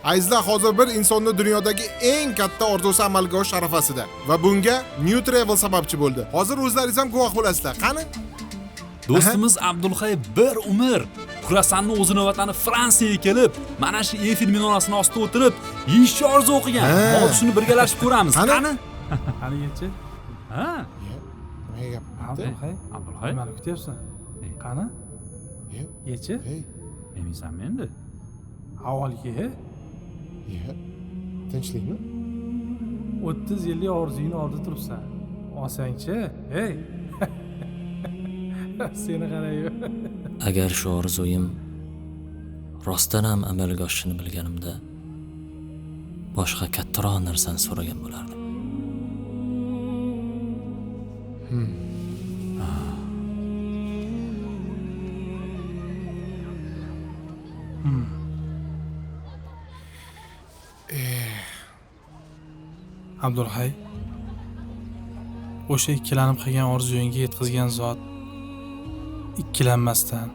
Azizlar, hozir bir insonni dunyodagi eng katta orzusi amalga oshish arafasida va bunga New Travel sababchi bo'ldi. Hozir o'zlaringiz ham guvoh bo'lasizlar. Qani? Do'stimiz Abdulhay bir umr Kurasanni o'zini vatani Fransiyaga kelib, mana shu Eyfel minorasini ostida o'tirib, yeyishni orzu qilgan. Hozir shuni birgalashib ko'ramiz. Qani? Qani yechi? Ha? Nimaga gap? Abdulhay, Abdulhay, nimani kutyapsan? Qani? Yechi? Yemaysanmi endi? Avval ye. Ye. Tinchlikmi? 30 yillik orzuyingni oldida turibsan. Olsangchi, ey. Seni qarayu. Agar shu orzuyim rostdan ham amalga oshishini bilganimda, boshqa kattaroq narsani so'ragan bo'lardim. Abdulhay, o'sha ikkilanib qilgan orzuyingga yetkazgan zot ikkilanmasdan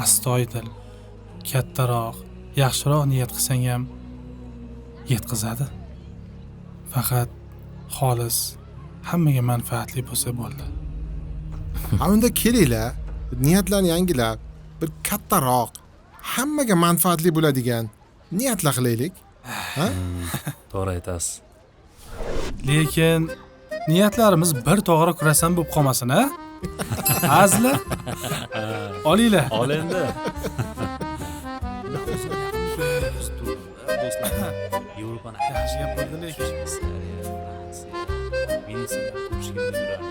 astoydil kattaroq, yaxshiroq niyat qilsang ham yetkazadi. Faqat xolis, hammaga manfaatli bo'lsa bo'ldi. Ha, unda kelinglar, niyatlarni yangilab, bir kattaroq, hammaga manfaatli bo'ladigan niyatlar qilaylik. Ha? To'g'ri aytasiz. Lekin niyatlarimiz bir to'g'ri kurasan bo'lib qolmasin, a? Azli. Olinglar. Ol endi. Do'stlar, Yevropani yaxshi gap bo'ldi lekin. Fransiya, Venetsiyani ko'rishga yurardim.